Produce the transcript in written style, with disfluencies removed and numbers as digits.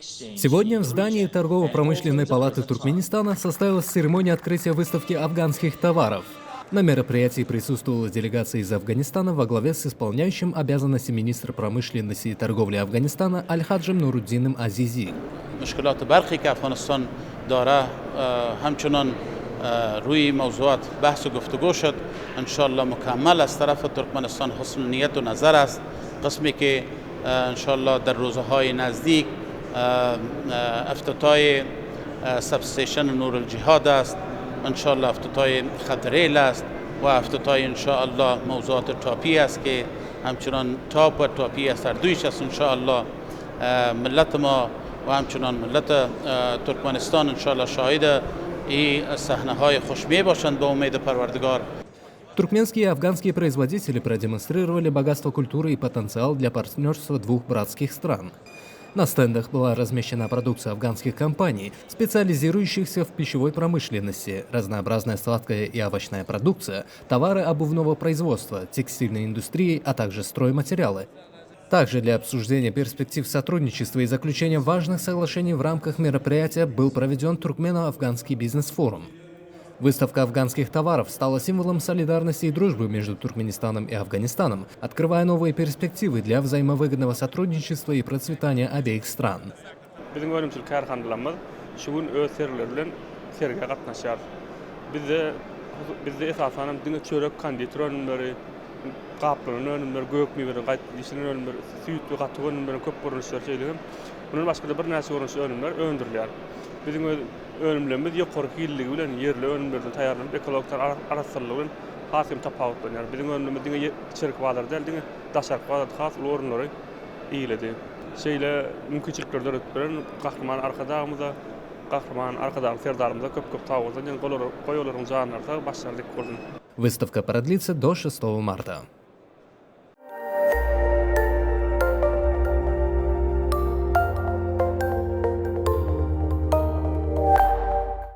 Сегодня в здании Торгово-промышленной палаты Туркменистана состоялась церемония открытия выставки афганских товаров. На мероприятии присутствовала делегация из Афганистана во главе с исполняющим обязанности министра промышленности и торговли Афганистана Альхаджем Нуруддином Азизи. مشکلات برقی که افغانستان داره همچنان روی موضوعات بحث و گفتگو شد انشالله مکمل از طرف ترکمنستان حسن نیت و نظر است قسمی که انشالله در روزهای نزدیک افتتاح substation نورالجهاد است انشالله افتتاح خط ریل است و افتتاح انشاءالله موضوعات تاپی است که همچنان تاپ و تاپی است هر دویش است انشاءالله ملت ما و همچنان ملت ترکمنستان انشاءالله شاهد این صحنه های خوش می باشند به امید پروردگار. Туркменские и афганские производители продемонстрировали богатство культуры и потенциал для партнерства двух братских стран. На стендах была размещена продукция афганских компаний, специализирующихся в пищевой промышленности, разнообразная сладкая и овощная продукция, товары обувного производства, текстильной индустрии, а также стройматериалы. Также для обсуждения перспектив сотрудничества и заключения важных соглашений в рамках мероприятия был проведен Туркмено-афганский бизнес-форум. Выставка афганских товаров стала символом солидарности и дружбы между Туркменистаном и Афганистаном, открывая новые перспективы для взаимовыгодного сотрудничества и процветания обеих стран. Biziň önümçilik kärhanalarymyz şu gün öz sergileri bilen sergä gatnaşýar. Bizde bizde esasan hem diňe çörek, konditer önümleri, gaplanan önümler, gök miweden gaýtadan işlenen önümler, süýt we gatyk önümleriň köp görnüşleri şeýle hem mundan başga-da birnäçe görnüşli önümler öndürilýär. Biziň öz önümlerimiz ýokary hilliligi bilen ýerli önümlerden taýýarlanyp, ekologik arassalygy bilen has hem tapawutlanýar. Biziň önümlerimiz diňe içerki bazarda däl, diňe daşarky bazarda has uly orunlary eýeledi. Şeýle mümkinçilikleri döredip beren Gahryman Arkadagymyza, Gahryman Arkadagly Serdarymyza köp-köp sag bolsun diýen, goý olaryň janlary sag, başlary dik bolsun. Выставка продлится до 6 марта.